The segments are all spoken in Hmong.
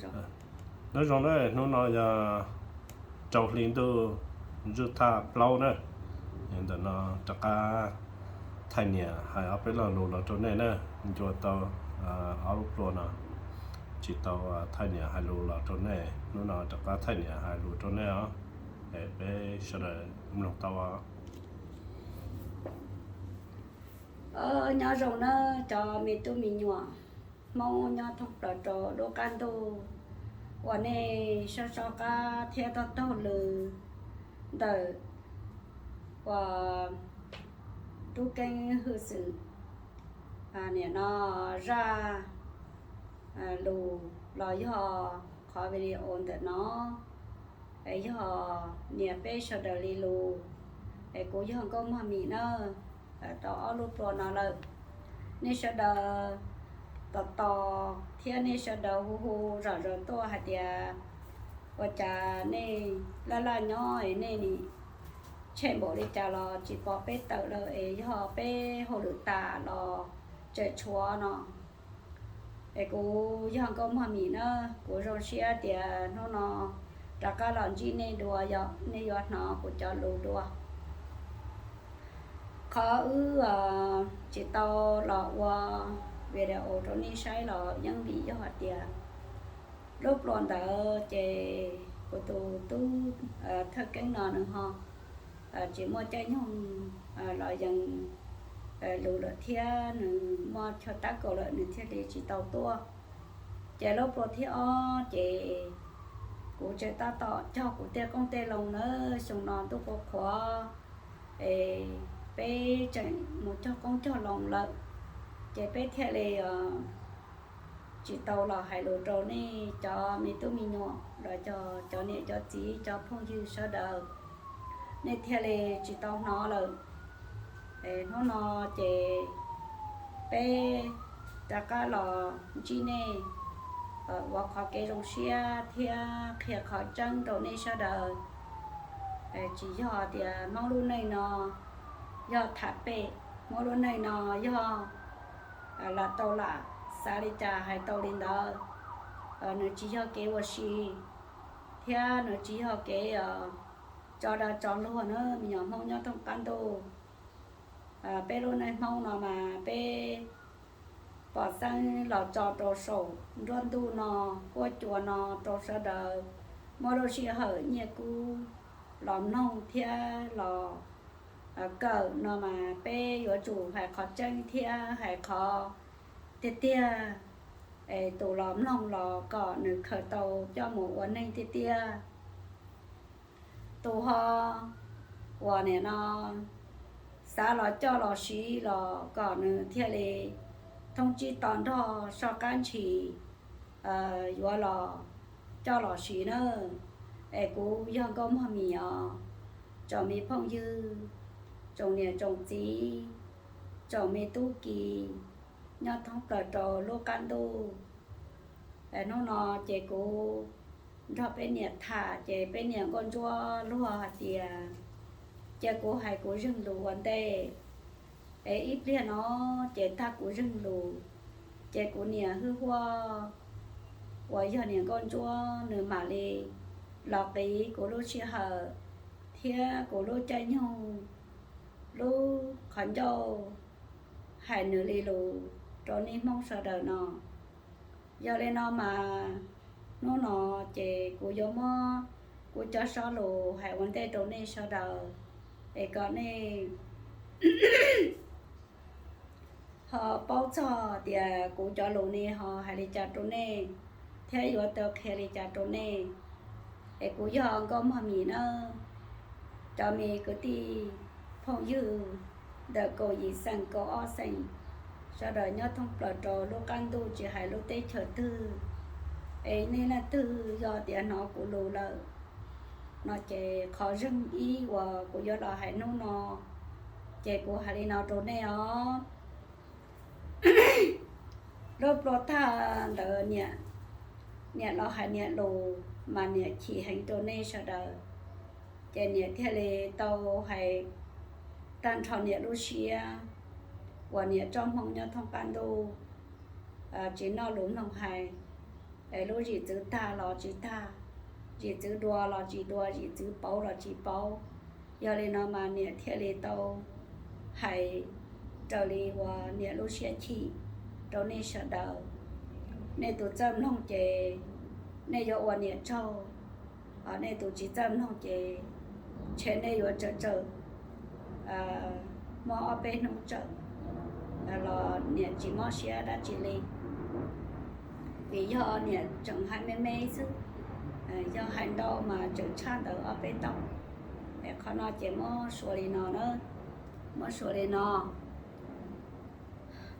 Nyob zoo na, hnub no yog rau hli ntuj ntsuj thaj plaub na, ntawm no rov qab Thaj Niam hais ob peb lo lus los rau nej na, ncua tau ob lub plua no, tsis tau Thaj Niam hais lus los rau nej, hnub no rov qab Thaj Niam hais lus rau nej os, es peb sawv daws mloog tau os. Nyob zoo na cov me tub me nyuam Hmoob nyob thoob plaws rau lub qab ntuj uas nej soj soj qab thiab taug taug lw ntawm uas tub Keeb hwj xwm nim no zaj lus los yog qhov video ntawm no, es yog niam peb sawv daws li lus, es kuv yog Nkauj Mog Mim na, tau ob lub plua no lawm. Nej sawv daws tos tos thiab nej sawv daws hu hu zom zaws tuaj hais tias ua cas nej laj laj nyob es nej nim tshem npaum li cas los tsis pom peb tawm lawm, es yog peb hauj lwm tas los tseem tshuav no. Es kuv yog Nkauj Mog Mim na, kuv zoo siab tias hnub no rov qab los ntsib nej dua, yog nej yuav hnov kuv cov lus dua. Qhov wb tsis tau los ua video rau nej saib los yeej vim yog hais tias lub plua ntawd ces kuv tus tub Thawj Keeb no nws ho tsis muaj caij nyoog los yees lus lawm thiab nws muaj chaw tab kaum lawm nws thiaj li tsis tau tuaj. Ces lub plua thib ob ces kuv tseem tab tom cog kuv tej qoob tej loo na, xyoo no ntuj qhuav qhuav es peb tseem mus cog qoob cog loo lawm, ces peb thiaj li tsis tau los hais lus rau nej cov me tub me nyuam los cov niam cov txiv cov phooj ywg sawv daws, nej thiaj li tsis tau hnov lawm. Hnub no ces peb rov qab los ntsib nej ua qhov kev zoo siab thiab qhia qhov tseeb rau nej sawv daws. Tsis yog tias Hmoob lub neej no yog tham pem, Hmoob lub neej no yog lam tau lam, xav li cas hais tau li ntawd. Nws tsis yog kev ua si thiab nws tsis yog kev tso dag tso luag na me nyuam Hmoob nyob thoob qab ntuj. Peb lub neej Hmoob no mas peb pom xeeb los tso rau saum nruab ntuj no, huab cua no rau sawv daws muaj lub sij hawm nyiaj kub los mloog thiab los kawm no mas peb yuav tsum hais qhov tseeb thiab hais qhov tiag tiag, es tus los mloog los kom nws khaws tau coj mus ua neej tiag tiag. Tus ho uas nim no xav los coj los siv los kom nws thiaj li thoob tsib to nrog soj qab ntshis yuav los coj los siv na. Es kuv yog Nkauj Mog Mim os, tsoom me phooj ywg, tsoom niam tsoom txiv, tsoom me tub ki nyob thoob plaws rau lub qab ntuj. Es hnub no ces kuv nrog peb niam tham ces peb niam nkauj ntsuab luag hais tias, cia kuv hais kuv zeeg lus ua ntej. Es ib pliag no ces tag kuv zeeg lus, ces kuv niam hwj huaj uas yog niam nkauj ntsuab nws mam li los qiv kuv lub sij hawm thiab kuv lub caij nyoog, lub qhov ncauj hais nws li lus rau nej Hmoob sawv daws no. Yog li no mas hnub no ces kuv yuav muab kuv cov sob lus hais ua ntej rau nej sawv daws, es kom nej ho paub txog tias kuv cov lus ne ho hais li cas rau nej, thiab yuav tau qhia li cas rau nej. Es kuv yog Nkauj Mog Mim na, cov me kwv tij phooj ywg ntawm kaum yim xeem kaum ob xeem sawv daws nyob thoob plaws rau lub qab ntuj tsis hais lub teb chaws twg, es nej leej twg yog tias hnov kuv lus lawm no ces qhov zeeg ib uas kuv yuav los hais hnub no ces kuv hais li no rau nej os. Lub plua tag ntawd niam, niam los hais niam lus mas niam chim heev rau nej sawv daws, ces niam thiaj li tau hais tag nrho niam lub siab uas niam tsob hmoo nyob thoob qab ntuj tsis noj lus mloog hais. es lub zim txwv tag los tsis tag, zim txwv dua los tsis dua, zim txwv pauv los tsis pauv. Yog li no mas niam thiaj li tau hais raws li uas niam lub siab chim rau nej sawv daws. Nej tus txawj mloog ces nej yuav ua niam tsaug, nej tus tsis txawj mloog ces ntshe nej yuav tsawm tsawm muaj ob peb hnub tsawm los niam tsis mob siab dab tsi li. Vim yog niam tseem hais me me xwb, yog hais ntau mas tseem tshaj ntawd ob peb tauj. Es qhov no ces muab suav li no na, muab suav li no.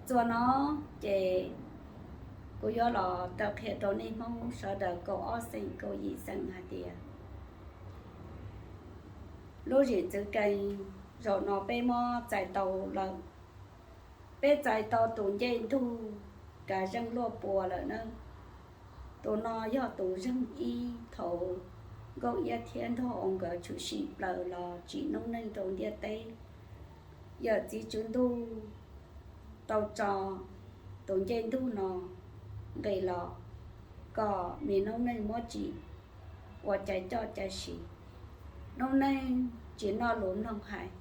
Txuas no ces kuv yuav los taw qhia rau nej Hmoob sawv daws kaum ob xeem kaum yim xeem hais tias lub zim txwv kees zaum no peb muab txais tau lawm. Peb txais tau tus ncej ntug Kav Zeej Luaj Pua lawm na. Tus no yog tus zeeg ib thaum Nkauj Iab thiab Nraug Oo nkawd tshwm sim plaws los tsim noob neej rau ntiaj teb. Yawm txiv tswv ntuj tau tso tus ncej ntug no nqis los kom me noob neej muab tsim ua cai coj cai siv. Noob neej tsis noj lus mloog hais,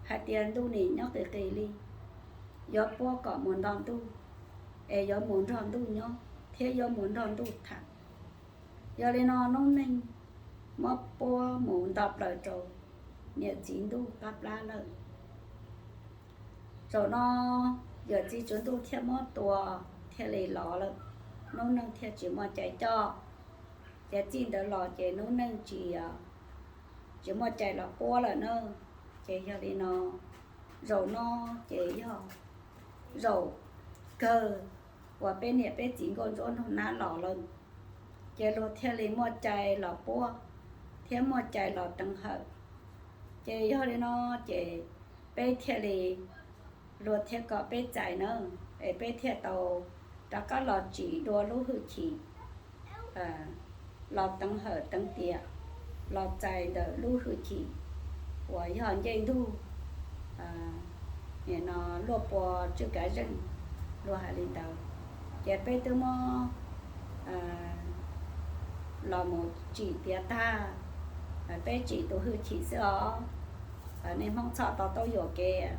hais tias ntuj nim nyob qis qis li, yuav puab kom mus nto ntuj, es yuav mus nrog ntuj nyob thiab yuav mus nrog ntuj tham. Yog li no noob neej muab puab mus nto plaws rau niam txiv ntuj qab plab lawm. Zaum no yawm txiv tswv ntuj thiaj muab tua thiaj li los lawm, noob neej thiaj tsis muaj cai coj. Ces txij ntawd los ces noob neej tsis, tsis muaj cai los puab lawm na. Ces yog li no, zaum no ces yog zaum kawg uas peb niam peb txiv Nkauj Ntsuab Nraug Nab los lawm, ces luag thiaj li muaj cai los puab thiab muaj cai los teev hawm. Ces yog li no ces peb thiaj li, luag thiaj kom peb txais na, es peb thiaj tau rov qab los tsim dua lub hwj chim los teev hawm teev tiam, los txais ntawm lub hwj chim uas yog ncej ntug no Luaj Pua Tswj Kav Zeej luag hais li ntawd. Ces peb twb muab los mus tsim tiav tag, peb tsim tus hwj chim xwb os. Nej Hmoob txhob to taub yuam kev,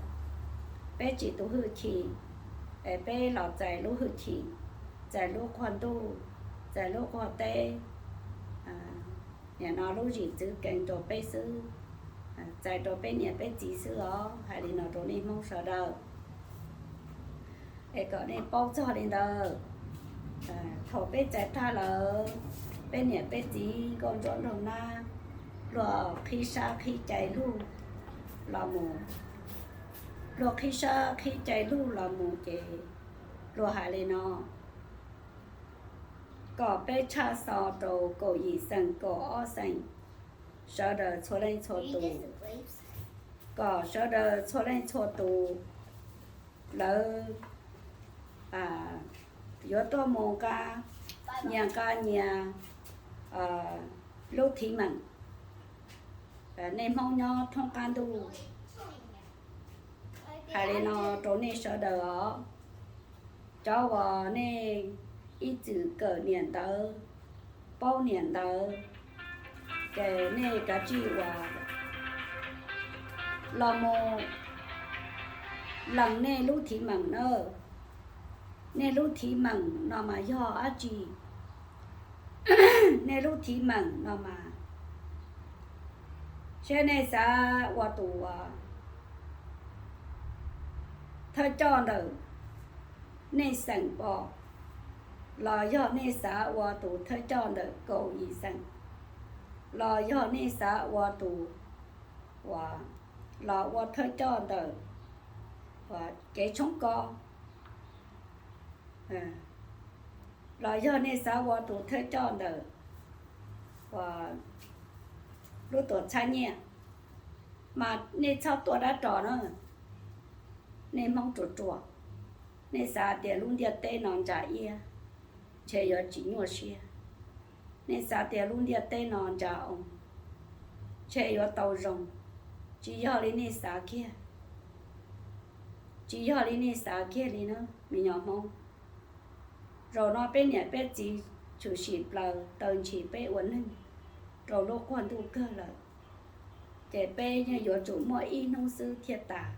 peb tsim tus hwj chim, es peb los txais lub hwj chim, txais lub quag ntuj, txais lub quag teb, nim no lub zim txwv kees rau peb xwb, txais rau peb niam peb txiv xwb os. Hais li no rau nej Hmoob sawv daws, es kom nej paub txog li ntawd. Thaum peb txais tag lawm, peb niam peb txiv Nkauj Ntsuab Nraug Nab luag qhib sab qhib cai lug los mus, luag qhib sab qhib cai lug los mus ces luag hais li no, kom peb tshaj xov rau kaum yim xeem kaum ob xeem sawv daws txhua leej txhua tus, kom sawv daws txhua leej txhua tus lawv yuav tuaj mus nqa, nyias nqa nyias lub thiv meem. Nej Hmoob nyob thoob qab ntuj, hais li no rau nej sawv daws os, cov uas nej ib txwm kawm niam ntawv, paub niam ntawv, ces nej kav tsij uas los mus lees nej lub thiv meem na. Nej lub thiv meem no mas yog dab tsi? Nej lub thiv meem no mas, seb nej xav ua tus thawj coj ntawm nej xeem pom, los yog nej xav ua tus thawj coj ntawm kaum yim xeem, los yog nej xav ua tus uas los ua thawj coj ntawm kev tshoob kos, los yog nej xav ua tus thawj coj ntawm lub tuam txhab nyiaj, mas nej txhob tuaj dab ros na. Nej Hmoob ruam ruam, nej xav tias lub ntiaj teb no ntsa iab, ntshe yuav tsis nyuaj siab. Nej xav tias lub ntiaj teb no ntsa oo, ntshe yuav tau zoo. Tsis yog li nej xav kiag, tsis yog li nej xav kiag li na me nyuam Hmoob. Zaum no peb niam peb txiv tshwm sim plaws taw ntshis peb ua neeg rau lub quag ntuj kawg lawm, ces peb yeej yuav tsum muaj ib hnub xwb thiaj tas,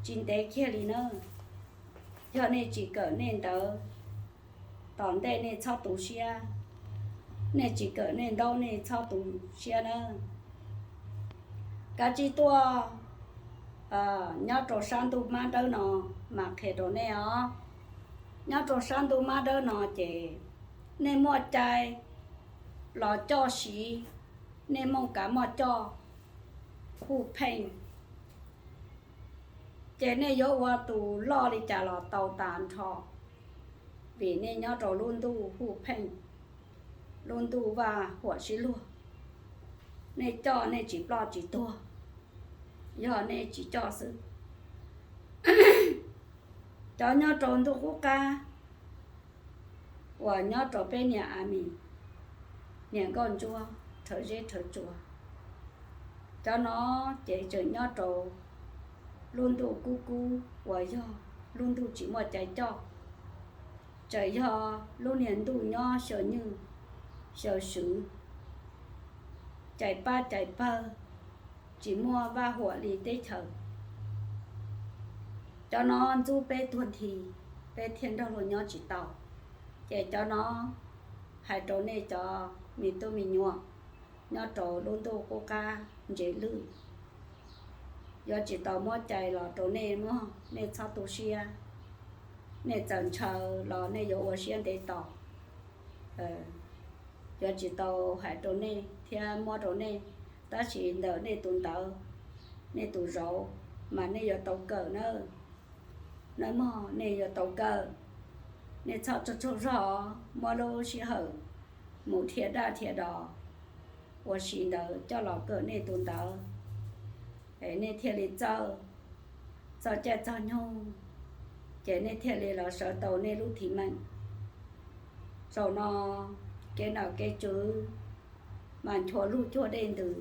tsis ntev kiag li nawb. Yog nej tsis kawm nej ntawv, tom ntej nej txhob tu siab, nej tsis kawm nej ntaub nej txhob tu siab nawb. Kav tsij tuaj nyob rau sab ntuj mab dawb no mas qhia rau nej os. Nyob rau sab ntuj mab dawb no ces nej muaj cai los coj siv, nej muaj kav muaj coj, hu pheej, ces nej yuav ua tus loj li cas los tau tas nrho, vim nej nyob rau lub ntuj hu pheej, lub ntuj vaj huam sib luag. Nej coj nej tsis ploj tsis tuag, yog nej tsis coj xwb. Cov nyob rau ntuj qub qab uas nyob rau peb niam a mis, niam nkauj ntsuab rhawv zeb rhawv tsua, cov no ces tseem nyob rau lub ntuj kub kub uas yog lub ntuj tsis muaj cai coj, tseem yog lub niag ntuj nyob xyaw nyuj xyaw swv, cais pab cais pawg, tsis muaj vaj huam li teb chaws. Cov no ntxub peb tuag nthi, peb thiaj nrog luag nyob tsis tau. Ces cov no hais rau nej cov me tub me nyuam nyob rau lub ntuj qub qab ntsev lwj, yuav tsis tau muab cai los rau nej mog, nej txhob tu siab. Nej txawm ntshaw los nej yuav ua siab ntev tos, yuav tsis tau hais rau nej thiab muab rau nej, tab sis ntawm nej tus ntawv, nej tus zauv mas nej yuav tau kawm nawb. Nawb mog, nej yuav tau kawm. Nej txhob tsaug tsaug zog, muab lub sij hawm mus dhia daj dhia dos ua si ntawd coj los kawm nej tus ntawv, es nej thiaj li txawj, txog caij txog nyoog, ces nej thiaj li los sawv tau nej lub thim meem. Zaum no kev nom kev tswv mas nchuav luj cuag dej ntws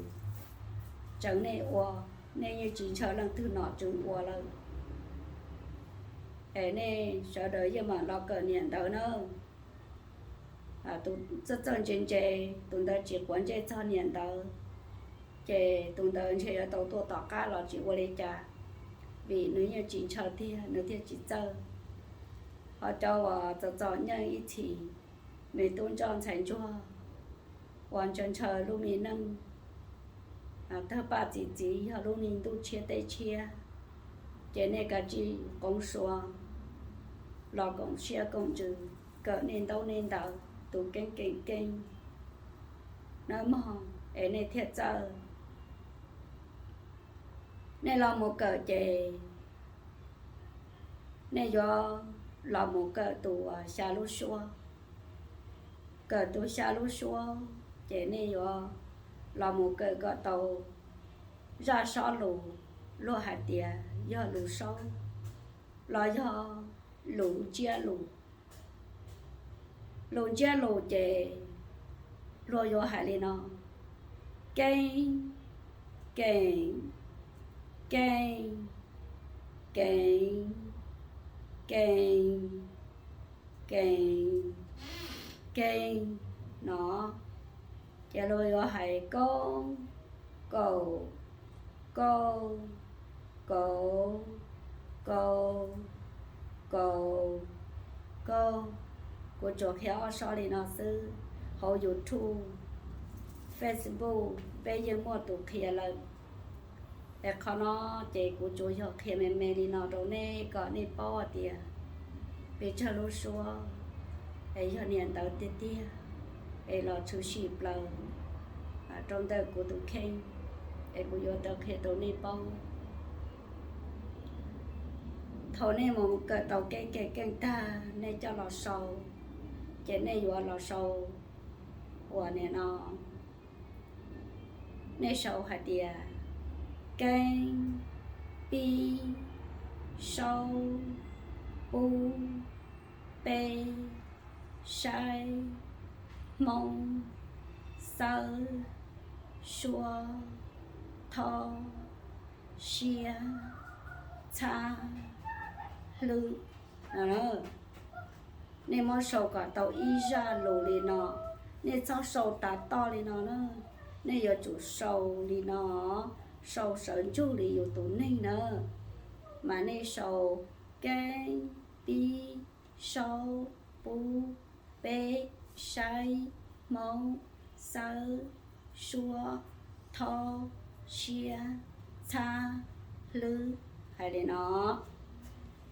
tseev nej ua, nej yeej tsis ntshaw leej twg nom tswv ua lawm. Es nej sawv daws yeej mam los kawm niam ntawv nawb. Tus txawj txawj ntse ntse, tus ntawd tsis quav ntsej txog niam ntawv, ces tus ntawd ntshe yuav tau tuaj tom qab los tsis ua li cas, vim nws yeej tsis ntshaw tiag nws thiaj tsis txawj. Ho cov uas txom txom nyem ib txhis, me tub ntsoj ntxhais ntsuag uas ntshaw ntshaw lub me neej tawg paj txi txiv yog lub me ntuj tshiab teb tshiab, ces nej kav tsij qoov suav los koom siab koom ntsws kawm nej ntaub nej ntawv tus keeb keem keeb nawb mog, es nej thiaj txawj. Nej los mus kawm ces nej yuav los mus kawm tus xya lub suab. Kawm tus xya lub suab ces nej yuav los mus kawm kom tau zaj sob lus, luag hais tias yog lus saub los yog lus ntsiab lus. Lus ntsiab lus ces luag yuav hais li no: keeb, keem, keej, keev, keem, keem, keej no. Ces luag yuav hais koob, kaum, kauj, kauv, kauv, kauv, kauj, kauj. Kuv tsuas qhia ob sob li no xwb. Hauv YouTube, Facebook peb yeej muaj tus qhia lawm. Es qhov no ces kuv tsuas yog qhia me me li no rau nej kom nej paub hais tias peb tsawg lub suab es yog niam ntawv tiag tiag, es los tshwm sim plaws rau ntawm kuv tus kheej, es kuv yuav tau qhia rau nej paub. Thaum nej mus kawm tau keeb keem keej tag nej coj los sau, ces nej yuav los sau uas nim no, nej sau hais tias keeb, pib, saub, pub, peb, saib, hmoob, xawb, suab, thob, siab, txhab, hlwb. Nej muab sau kom tau ib zaj lus li no, nej txhob sau tas toj li no na, nej yuav tsum sau li no, sau sawv ntsug li yus tus neeg na, mas nej sau keeb, pib, saub, pub, peb, saib, hmoob, xawb, suab, thaub, siab, txhab, hlwb, hais li no.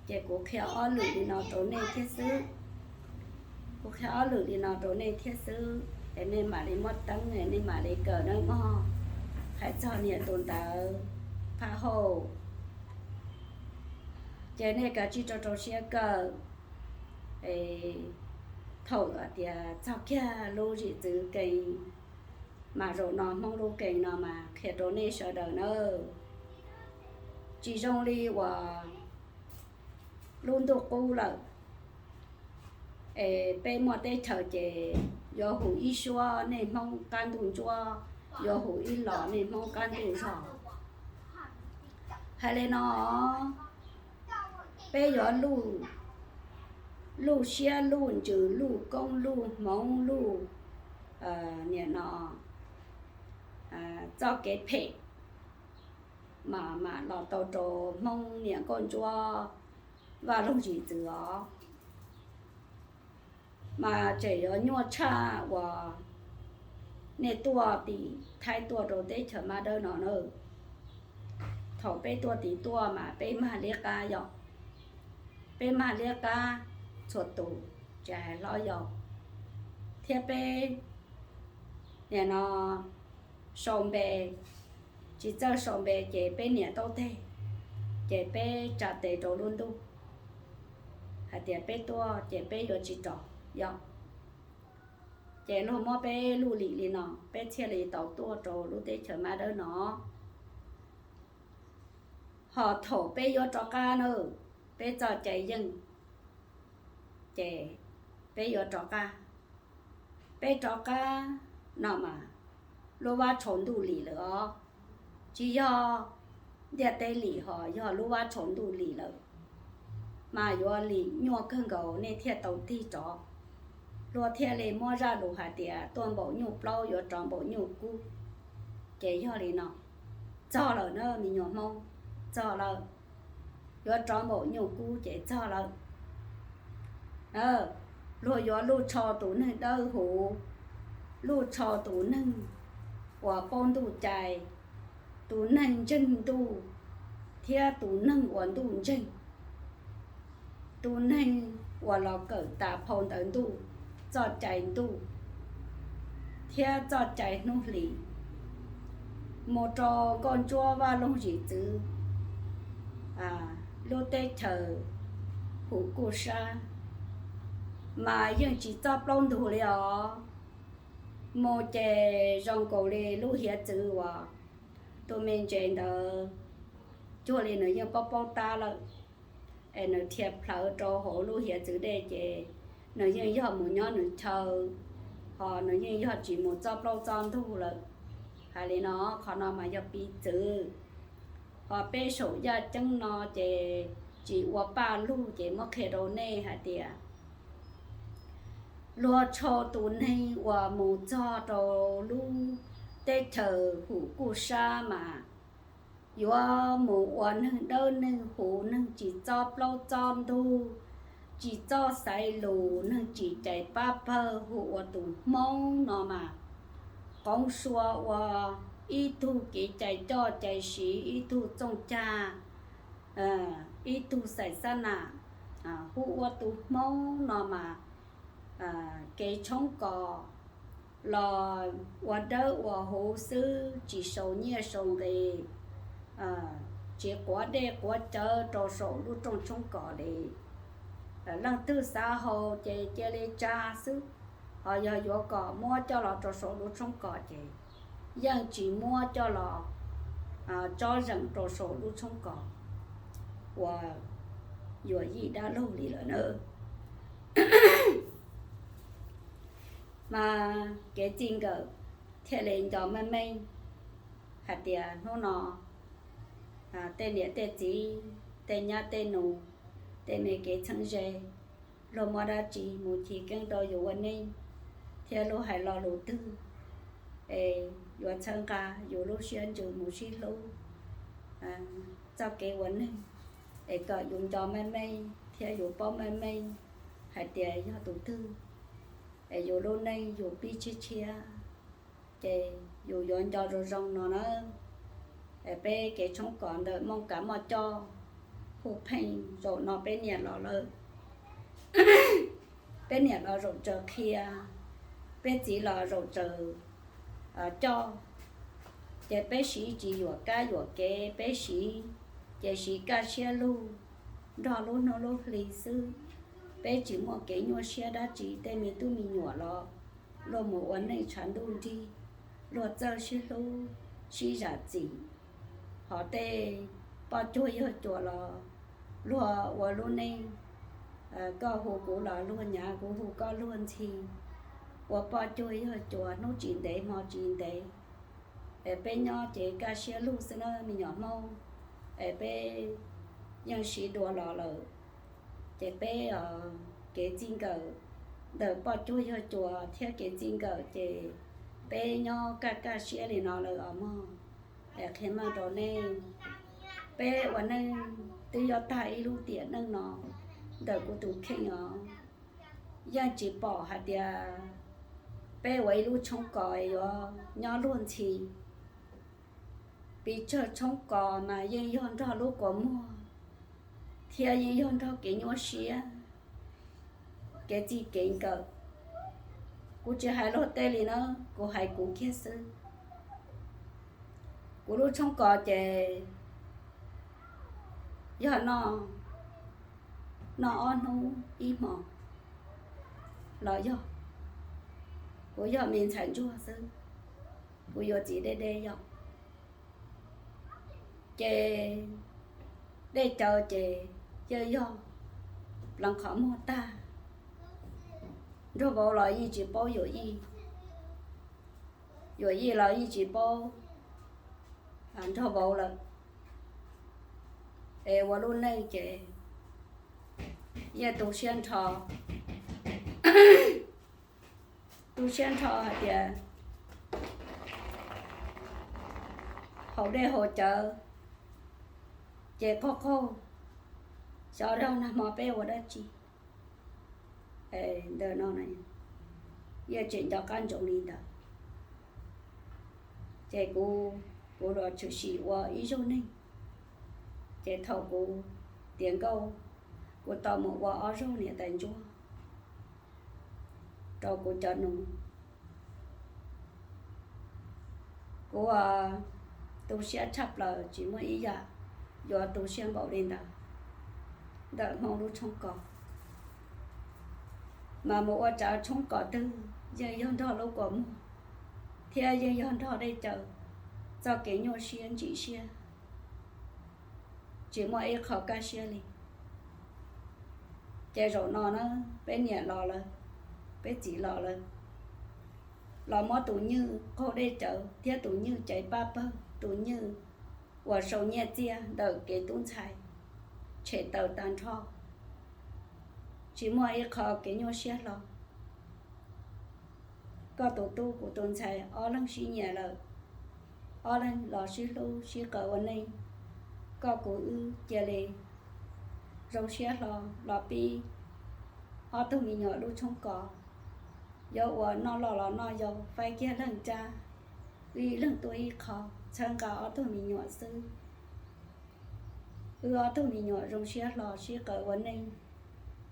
Ces kuv qhia ob lwm li no rau nej thiab xwb. Kuv qhia ob lwm li no rau nej thiab xwb, es nej mam li muab teeb, nej mam li kawm nawb mog. Hais txog niam tus ntawd phab hauj, ces nej kav tsij rau rau siab kawm. Thaum tias txog kiag lub zim txwv kees, mas zaum no Hmoob lub kees no mas qhia rau nej sawv daws nawb. Tsis zoo li uas lub ntuj qub lawm, es peb muaj teb chaws ces yuav hu ib suab nej Hmoob qab ntuj ntsuab, yuav hu ib los nej Hmoob qab ntuj zog. Hais li no, peb yuav luj siab luj ntsws luj koob luj hmoov luj, niam no, txoj kev phem mas mam los tau rau Hmoob niam nkauj ntsuab Vaj Loog Zim Txwv os. Mas tseem yuav nyuaj tshaj uas nej tuaj tim Thaib tuaj rau teb chaws Mab Dawb no na. Thaum peb tuaj tim tuaj mas peb mag liab qab yom, peb mag liab qab txhua tus, tsis hais hlob yau, thiab peb niam no sau npe, tsis txawj sau npe ces peb niam taub teg, ces peb tsa tes rau lub ntuj hais tias peb tuaj ces peb yuav tsis rov yom. Ces luag muab peb luj lim li no, peb thiaj li tau tuaj rau lub teb chaws Mab Dawb no. Ho thaum peb yuav rov qab na, peb txoj cai yeej, ces peb yuav rov qab. Peb rov qab no mas lub vab tshau ntuj lim lawm os. Tsis yog ntiaj teb lim, ho yog lub vab tshau ntuj lim lawm, mas yuav lim nyuaj kawg nkaus nej thiaj tau tig rov. Luag thiaj li muab zaj lus hais tias tuaj npaum nyuj plaub yuav rov npaum nyuj kub. Ces yog li no, txog lawm na me nyuam Hmoob, txog lawm. Yuav rov npaum nyuj kub ces txog lawm. Luag yuav luj tshau tus neeg dawb huv, luj tshau tus neeg uas paub ntuj cai, tus neeg ntseeg ntuj, thiab tus neeg uas ntuj ntseeg, tus neeg uas los kawm tas phau ntawv ntuj, txoj cai ntuj thiab txoj cai hnub hlis, mus rau nkauj ntsuab Vaj Loog Zim Txwv lub teb chaws Hum Kuj Sab, mas yeej tsis txob plaub ntug li os. Mus ces zoo nkaus li lub hiav txwv uas tus me ntses ntawd cuag li nws yeej paub paub tab lawm, es nws dhia plhawv rau hauv lub hiav txwv dej ces nws yeej yog mus nyob nws chaw, ho nws yeej yog tsis mus txob plaub txob ntug lawm. Hais li no, qhov no mas yog piv txwv. Ho peb saum yaj ceeb no ces tsis ua paj lug ces muab qhia rau nej hais tias luag tshau tus neeg uas mus txog rau lub teb chaws Hum Kuj Sab mas yuav mus ua neeg dawb neeg huv, neeg tsis txob plaub txob ntug, tsis txob xaiv lus, neeg tsis cais pab pawg, hu ua tus Hmoob no mas qoov sua ua ib tug kev cai coj cai siv, ib tug txooj cag, ib tug xais xab nam, hu ua tus Hmoob no mas kev tshoob kos los ua dawb ua huv xwb, tsis sau nyiaj sau nqis, tsis quav dej quav cawv rau saum lub rooj tshoob kos li. Leej twg xav haus ces cia li tsa xwb, ho yog yuav kom muab coj los rau saum lub tshoob kos ces yeej tsis muab coj los tsob zeem rau saum lub tshoob kos uas yuam yij dab laug li lawm na. Mas kev txij nkawm thiaj li nco meej meej hais tias hnub no tej niam tej txiv, tej nyab tej nus, tej me kev txheeb ze, luag muaj dab tsi mus chiv keeb rau yus ua neej, thiab luag hais lo lus twg es yuav txhawb nqa yus lub siab ntsws mus sib hlub txoj kev ua neeg, es kom yus nco meej meej thiab yus paub meej meej hais tias yog tus twg es yus lub neej yus pib tshiab tshiab, ces yus yuav nco zoo zoo no na. Peb kev tshoob kos ntawm Mooj Kav Moj Coj Hu Pheej zaum no peb niam los lawm. Peb niam los zaum tsaws qhia, peb txiv los zaum tsaws coj, ces peb siv tsis yuam kab yuam kev, peb siv ces siv kaj siab lug nrog lub hnub lub hli xwb. Peb tsis muaj kev nyuaj siab dab tsi, tej me tub me nyuam los luag mus ua neej tshav ntuj nrig, luag txawj sib hlub sib zam txim. Hos tej poj cuag yawg cuas los luag ua lub neej, koj hu kuv los luag nyav, kuv hu koj luag ntxhi, ua poj cuag yawg cuas hnub tsis ntev hmo tsis ntev. Es peb nyob ces kaj siab lug xwb na me nyuam Hmoob. Es peb yeej siv dua los lawm, ces peb kev txij nkawm ntawm poj cuag yawg cuas thiab kev txij nkawm ces peb nyob kaj kaj siab li no lawm os mog. Es qhia meej rau nej, peb ua neej twb yuav tag ib lub tiam neej no ntawm kuv tus kheej os. Yeej tsis pom hais tias peb ua ib lub tshoob kos yuav nyob luag ntxhi. Pes tsawg tshoob kos mas yeej yog nrog lub kua muag thiab yeej yog nrog kev nyuaj siab, kev txij kev nkawm. Kuv tsis hais luag tej li na, kuv hais kuv kiag xwb. Kuv lub tshoob kos ces yog noj, noj ob hnub ib hmos los yog. Kuv yog me ntxhais ntsuag xwb, kuv yuav txiv deb deb yom. Ces dej cawv ces yawg yog pleev qhov muag tag, nraug vauv los yeej tsis paub yuam yij, yuam yij los yeej tsis paub nraug vauv lawm. Es ua lub neej ces yeej tu siab nrho, tu siab nrho hais tias haus dej haus cawv ces qaug qaug, xyov nag hmo peb ua dab tsi. Ntawm no yeej tseem nco qab ntsoov li ntawd. Ces kuv, kuv los tshwm sim ua ib zaug neeg, ces thaum kuv tiav nkauj, kuv tau mus ua ob zaug niam tais ntsuab rau kuv cov nus. Kuv tu siab tshaj plaws, tsis muaj ib yam yuav tu siab npaum li ntawd ntawm Hmoob lub tshoob kos. Mas mus ua tsav tshoob kos twg yeej yog nrog lub kua muag thiab yeej yog nrog dej cawv, txoj kev nyuaj siab ntsim siab, tsis muaj ib qho kaj siab li. Ces zaum no na, peb niam los lawm, peb txiv los lawm, los muab tus nywj qaug dej cawv thiab tus nywj caiv pab pawg, tus nywj uas sau nyiaj txiaj ntawm kev tub ntxhais tshem tawm tag nrho, tsis muaj ib qho kev nyuaj siab hlo. Koj tus tub kuv tus ntxhais ob leeg sib nyiam lawm, ob leeg los sib hlub sib qawm ua neej, koj kuv wb cia li zoo siab hlo los pib ob tug me nyuam lub tshoob kos. Yuav ua noj loj los noj yau, faib kiag leej rab, wb ib leeg tuaj ib qho, txhawb nqa ob tug me nyuam xwb. Wb ob tug me nyuam zoo siab hlo sib qawm ua neej.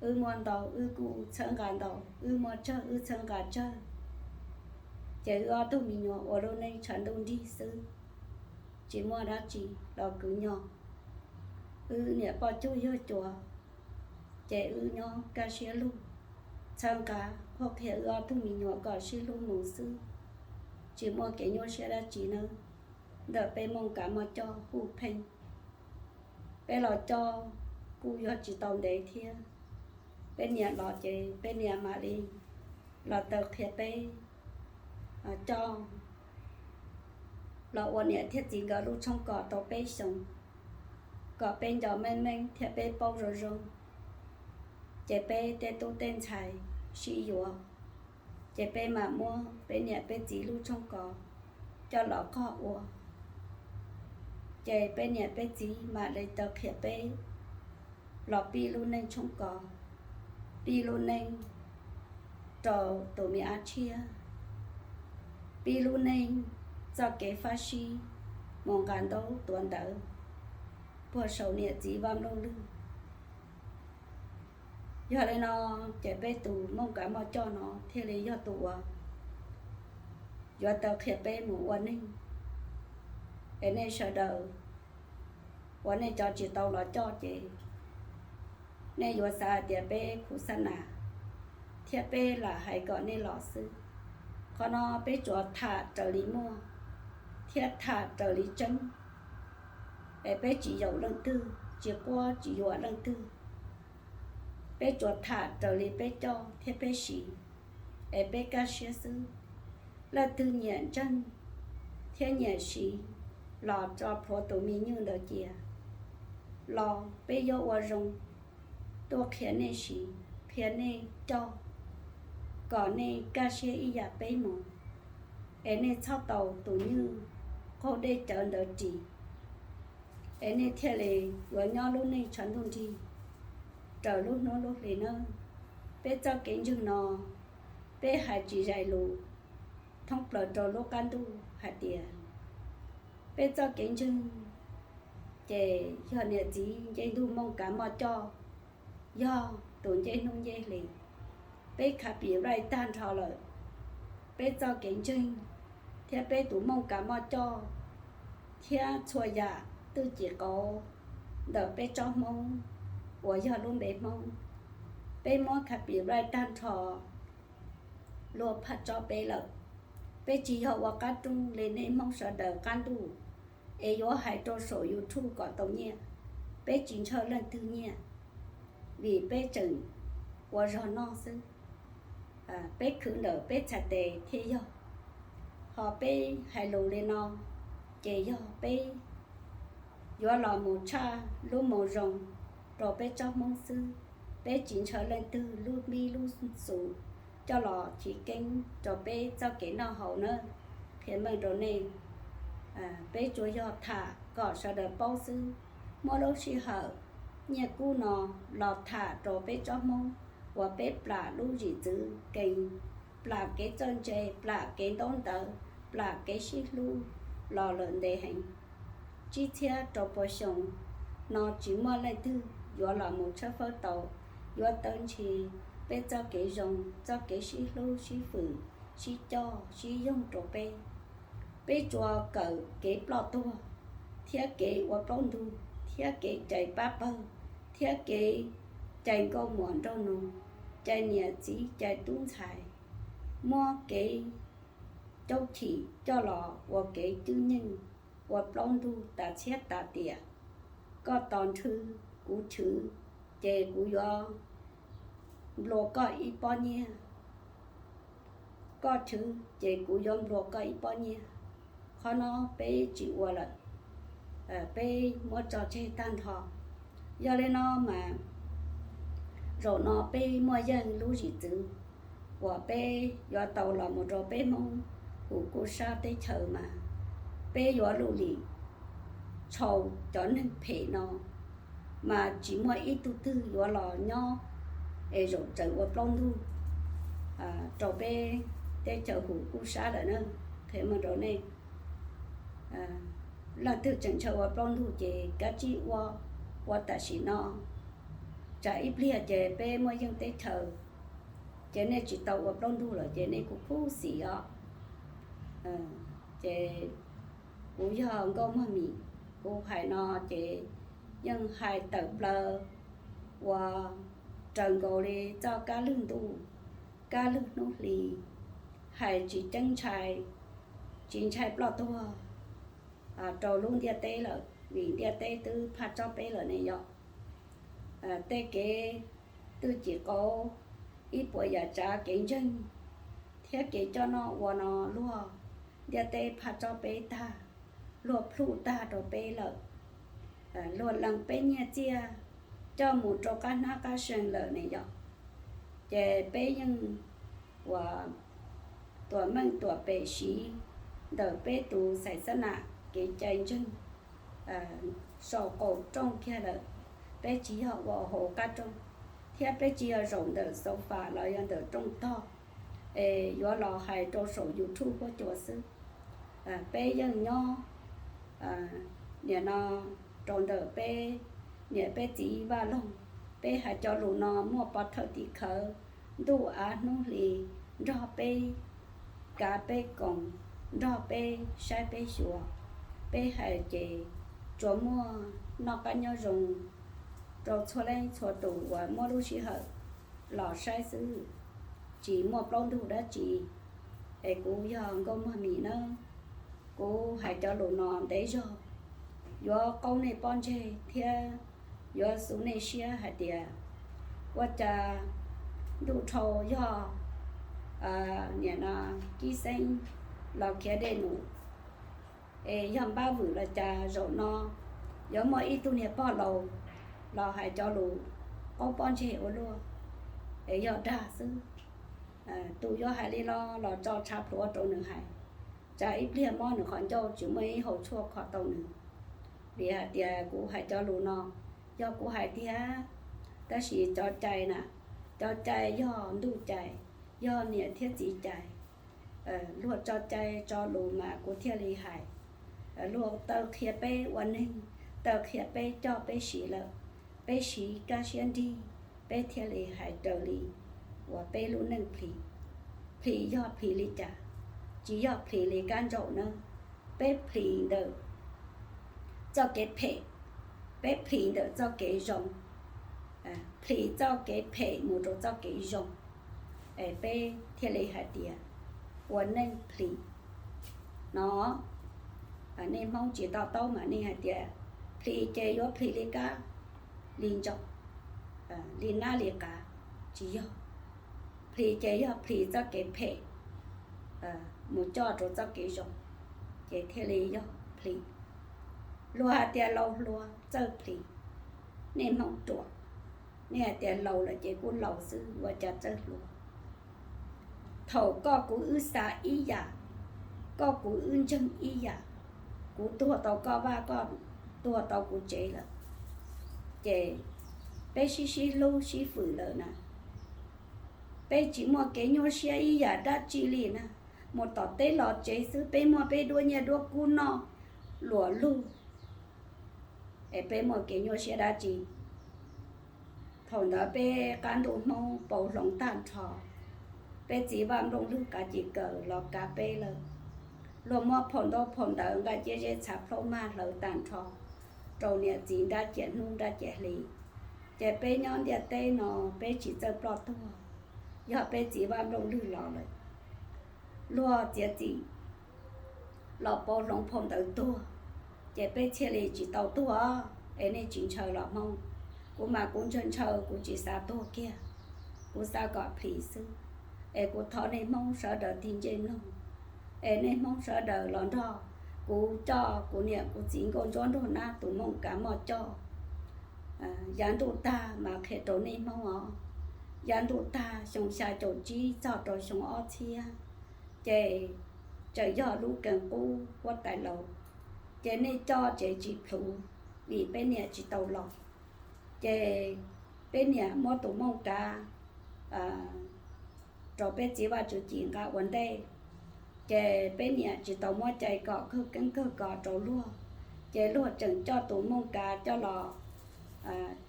Wb muaj ntau wb kuj txhawb nqa ntau, wb muaj tsawg wb txhawb nqa tsawg. Ces wb ob tug me nyuam ua lub neej tshav ntuj nrig xwb, tsis muaj dab tsi los kwv nyog. Wb niam poj cuag yawg cuas, ces wb nyob kaj siab lug, txhawb nqa qhuab qhia wb ob tug me nyuam kom sib hlub mus xwb, tsis muaj kev nyuaj siab dab tsi nawb. Ntawm peb Mooj Kav Moj Coj Hu Pheej, peb los coj kuj yog tsis tau ntev thiab. Peb niam los ces peb niam mam li los taw qhia peb coj los ua niam thiab txiv nkawd lub tshoob kos tau peb xyoos, kom peb nco meej meej thiab peb paub zoo zoo. Ces peb tej tub tej ntxhais sib yuav, ces peb mam muab peb niam peb txiv lub tshoob kos coj los qog ua. Ces peb niam peb txiv mam li tau qhia peb los pib lub neej tshoob kos, pib lub neej rau tus me ab tshiab, pib lub neej txoj kev fab sib mus nqa ntaub tuav ntawv puag saum niam txiv vaj nplooj lwg. Yog li no, ces peb tus Mooj Kav Moj Coj no thiaj li yog tus uas yuav tau qhia peb mus ua neej. Es nej sawv daws uas nej cov tsis tau los coj ces nej yuav xav hais tias peb khuv xab nas thiab peb lam hais kom nej los xwb. Qhov no peb tsuas tham raws li muaj thiab tham raws li tseeb. Es peb tsis yaum leej twg, tsis quab tsis yuam leej twg. Peb tsuas tham raws li peb coj thiab peb siv, es peb kaj siab xwb. Leej twg nyiam ntseeg thiab nyiam siv los tso plhuav tus me nyuj ntawd cia los peb yuav ua zoo tuaj qhia nej siv, qhia nej coj, kom nej kaj siab ib yam peb mus, es nej txhob tau tus nyuj qaug dej cawv ntawd ris, es nej thiaj li yuav nyob lub neej tshav ntuj nrig raws lub hnub lub hli nawb. Peb txoj kev ntseeg no, peb hais tsis zais lus thoob plaws rau lub qab ntuj hais tias peb txoj kev ntseeg ces yog niam txiv ncej ntug Mooj Kav Moj Coj, yog tus ncej hnub ncej hli. Peb copyright tag nrho lawm, peb txoj kev ntseeg thiab peb tus Mooj Kav Moj Coj thiab txhua yam twj cim qauv ntawm peb tsob Hmoob uas yog lub npe Hmoob, peb muab copyright tag nrho luag phaj tsob peb lawm. Peb tsis yog ua qab rooj li nej Hmoob sawv daws qab ntuj es yuav hais rau saum YouTube kom tau nyiaj. Peb tsis ntshaw leej twg nyiaj, vim peb tseem ua zog noj xwb. Peb khwv ntawm peb txhais tes thiaj yog. Ho peb hais lus li no, ces yog peb yuav los mus tshaj lub moo zoo rau peb tsob Hmoob xwb. Peb tsis ntshaw leej twg lub npib lub xus coj los chiv keeb rau peb txoj kev noj haus nawb. Qhia meej rau nej, peb tsuas yog tham kom sawv daws paub xwb. Muab lub sij hawm nyiaj kub no los tham rau peb tsob Hmoob uas peb plam lub zim txwv kees, plam kev txawj ntse, plam kev ntaub ntawv, plam kev sib hlub los lawm ntev heev. Tsib txhiab rau pua xyoo no tsis muaj leej twg yuav los mus tshawb fawb tau, yuav taw ntshis peb txoj kev zoo, txoj kev sib hlub sib fwm, sib coj sib yoog rau peb. Peb tsuas kawm kev ploj tuag, thiab kev ua plaub ntug, thiab kev cais pab pawg, thiab kev cais nkauj muam nraug nus, cais niam txiv cais tub ntxhais, muab kev caub chim coj los ua kev cwj nyeej, ua plaub ntug tas txhiab tas tiam. Koj tos nrhw, kuv chwv, ces kuv yuav nplua koj ib pob nyiaj. Koj chwv ces kuv yuav nplua koj ib pob nyiaj. Qhov no peb tsis ua lawm, peb muab tso tseg tag nrho. Yog li no mas zaum no peb muaj yeej lub zim txwv uas peb yuav tau los mus rau peb Hmoob huv kuj sab teb chaws mas peb yuav luj lim tshau cov neeg phem no, mas tsis muaj ib tug twg yuav los nyob es zaum tseem ua plaub ntug rau peb teb chaws huv kuj sab lawm na. Qhia meej rau nej, leej twg tseem ntshaw ua plaub ntug ces kav tsij ua, ua tam sim no, tsam ib pliag ces peb muaj yeej teb chaws, ces nej tsis tau ua plaub ntug lawm ces nej kuj khuv xim os. Ces kuv yog Nkauj Muag Mim, kuv hais no ces yeej hais tawm plaws uas raws nkaus li txoj kab lwg ntuj, kab lwg hnub hli, hais tsis ceeb ntshai, tsis ntshai ploj tuag rau lub ntiaj teb lawm, vim ntiaj teb twb phaj tsob peb lawm ne yom. Tej kev twj cim qauv, ib puas yam tsav kev ntseeg thiab kev coj noj ua no luag ntiaj teb phaj tsob peb tag, luag plhuj tag rau peb lawm. Luag lees peb nyiaj txiaj coj mus rau qab hnab qab seeg lawm ne yom. Ces peb yeej ua tuam meej tuam pem siv ntawm peb tus xais xab nam kev cai ntseeg saum qaum rooj kiag lawm. Peb tsis yog ua hauv qab rooj, thiab peb tsis yog zaum ntawm sofa los yog ntawm rooj tog es yuav los hais rau saum YouTube huab cua xwb. Peb yeej nyob nim no rau ntawm peb niam peb txiv vaj loog. Peb hais cov lus no muaj pov thawj tim khawv ntuj av hnub hli nrog peb kav peb koom, nrog peb saib peb xyuas. Peb hais ces tsuas muaj noj qab nyob zoo rau txhua leej txhua tus uas muaj lub sij hawm los saib xwb, tsis muaj plaub ntug dab tsi. Es kuv yog Nkauj Muag Mim nawb, kuv hais cov lus no ntev zog yuav qaub nej pob ntseg thiab yuav xu nej siab hais tias ua cas ntuj dhau yog nim no kib xeeb los khiav dej num, es yog npab vwm los cas zaum no yuav muaj ib tug niag pog laus los hais cov lus qaub pob ntseg ua luaj, es yog dag xwb. Tus yuav hais li no los tso tshav pluav rau nws hais, tsam ib pliag mob nws qhov ncauj tsis muaj ib hau tshuaj kho tau nws. Vim hais tias kuv hais cov lus no yog kuv hais tiag, tab sis cov cai na, cov cai yog ntuj cai, yog niam thiab txiv cai. Luag tso cai tso lus mas kuv thiaj li hais. Luag taw qhia peb ua neeg, taw qhia peb coj peb siv lawm, peb siv kaj siab nrig, peb thiaj li hais raws li uas peb lub neej plhis. Plhis yog plhis li cas? Tsis yog plhis li kab ntsaum na. Peb plhis ntawm txoj kev phem, peb plhis ntawm txoj kev zoo, plhis txoj kev phem mus rau txoj kev zoo, es peb thiaj li hais tias ua neej plhis no. Nej Hmoob tsis to taub mas nej hais tias plhis ces yuav plhis li kab, li ntsaum, li nab li qav. Tsis yog. Plhis ces yog plhis txoj kev phem mus coj rau txoj kev zoo, ces thiaj li yog plhis. Luag hais tias laus hluas txawj plhis, nej Hmoob ruam, nej hais tias laus lawm ces kuj laus xwb, ua cas txawj hluas? Thaum koj kuv wb xav ib yam, koj kuv wb ntseeg ib yam, kuv tuag tau koj vaj, koj tuag tau kuv tsev lawm, ces peb sib sib hlub sib fwm lawm na, peb tsis muaj kev nyuaj siab ib yam dab tsi li na. Mus tom teb los tsev xwb, peb muaj peb duab nyiaj duab kub noj luam lug, es peb muaj kev nyuaj siab dab tsi? Thaum ntawd peb qab ntuj Hmoob pauv hloov tag nrho, peb txiv Vaj Nplooj Lwg qav ci kaws los kav peb lawm. Luag muab phau ntaub phau ntawv nqaij ciab zeb txhav plaub mag hlawv tag nrho rau niam txiv nrab ciam hnub nrab ciam hli. Ces peb nyob ntiaj teb no peb tsis txawj ploj tuag, yog peb txiv Vaj Nplooj Lwg los lawm, luag txiav txim los pauv hloov phau ntawv tuag, ces peb thiaj li tsis tau tuag. Es nej tsis ntshaw los Hmoob? Kuv mas kuv ntshaw ntshaw, kuv tsis xav tuag kiag, kuv xav kom plhis xwb. Es kuv thov nej Hmoob sawv daws tig ntsej mloog, es nej Hmoob sawv daws los nrog kuv coj kuv niam kuv txiv Nkauj Ntsuab Nraug Nab tus Mooj Kav Moj coj. Yav ntuj tag mas qhia rau nej Hmoob os, yav ntuj tag xyoo xya caum tsib txog rau xyoo ob txhiab, ces tseem yog lub kees qub huab tais laus, ces nej coj ces tsis plhus, vim peb niam tsis tau laus. Ces peb niam muab tus Mooj Kav rau peb txiv Vaj Tswv Cim nqa ua ntej, ces peb niam tsis tau muab cai kom kawg keeb kawg kos rau luag, ces luag tseem coj tus Mooj Kav coj los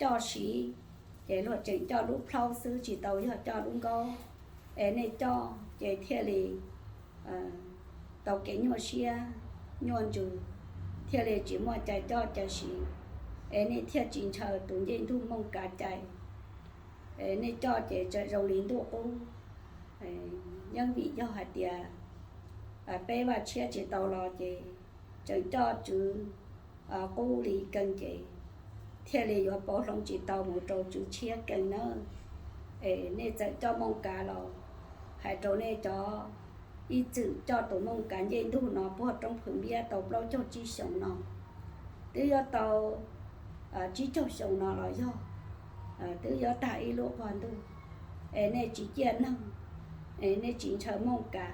coj siv, ces luag tseem coj lub plhaub xwb tsis tau yog coj lub nkaub. Es nej coj ces thiaj li tau kev nyuaj siab nyuaj ntsws, thiaj li tsis muaj cai coj cai siv, es nej thiaj tsis ntshaw tus ncej ntug Mooj Kav cai. Es nej coj ces tseem zoo li ntuj qub. Yeej vim yog hais tias peb Vaj Tshiab tsis tau los ces tseem coj Tswv qub li kees ces thiaj li yuav pauv hloov tsis tau mus rau Tswv Tshiab kees nawb. Es nej txawm coj Mooj Kav los, hais rau nej cov ib txwm coj tus Mooj Kav ncej ntug no puag roob Phwv Npiab tau plaub caug tsib xyoos no, twb yuav tau tsib caug xyoo no los yog, twb yuav tag ib lub qhua ntuj. es nej tsis ciaj neeg, es nej tsis ntshaw Mooj Kav,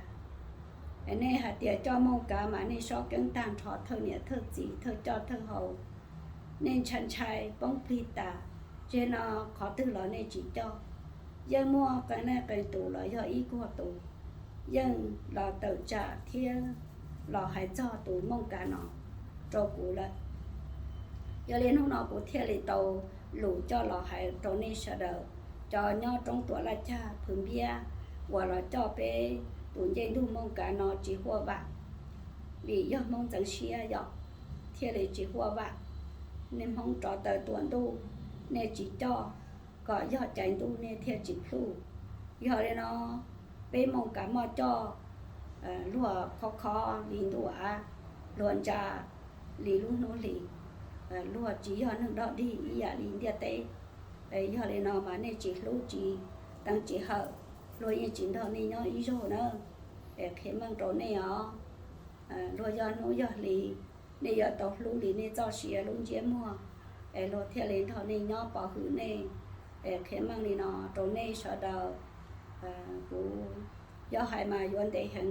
es nej hais tias coj Mooj Kav mas nej sob keeb tag nrho, thawj niam thawj txiv, thawj coj thawj haus, nej ntshai ntshai poob plig tas. Tsev no qhov twg los nej tsis coj, yeej muaj qee leej qee tus los yog ib kuag tus yeej los tawm tsam thiab los hais txog tus Mooj Kav no rau kuv lawm. Yog li hnub no kuv thiaj li tau lus coj los hais rau nej sawv daws, cov nyob roob Tuam Laj Cag Phwv Npiab uas los coj peb tus ncej ntug Mooj Kav no tsis huaj vam, vim yog Hmoob ntxeev siab yom, thiaj li tsis huaj vam. Nej Hmoob rov taw tuam ntuj, nej tsis coj, kom yog cai ntuj nej thiaj tsis plhuj. Yog li no, peb Mooj Kav muaj coj, luag khov khov li ntuj av, luag ntsa li lub hnub hlis, luag tsis yog neeg dog dig ib yam li ntiaj teb. Yog li no mas nej tsis hlub tsis teev tsis hawm, luag yeej tsis nrog nej nyob ib zaug na. Es qhia meej rau nej os, luag yog hnub yog hli, nej yuav tau hlub li nej txoj sia lub ntsiab muag, es luag thiaj li nrog nej nyob pov hwm nej. Es qhia meej li no rau nej sawv daws. Kuv yog hais mas yuav ntev heev,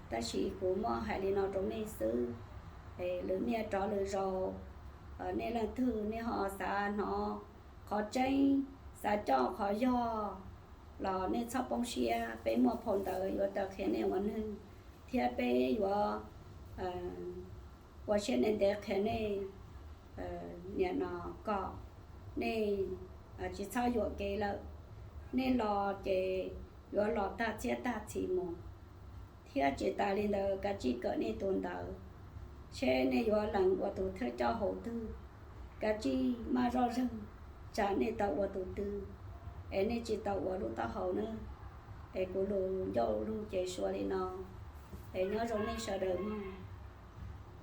tab sis kuv muab hais li no rau nej xwb. Lwm niaj rov lwm zaus, nej leej twg nej ho xav hnov qhov tseeb, xav coj qhov yog los nej txhob poob siab, peb muaj phau ntawv yuav tau qhia nej ua neeg, thiab peb yuav ua siab ntev ntev qhia nej nim no kom nej tsis txhob yuam kev lawm. Nej los ces yuav los tag txhiab tag txhis mus, thiab tsis tas li ntawd kav tsij kawm nej tus ntawv, seb nej yuav lees ua tus thawj coj haus twg, kav tsij maj zoj zeeg, tsam nej tau ua tus twg, es nej tsis tau ua lub taub hau na. Es kuv lus ncauj lug ces suav li no, es nyob zoo nej sawv daws mog.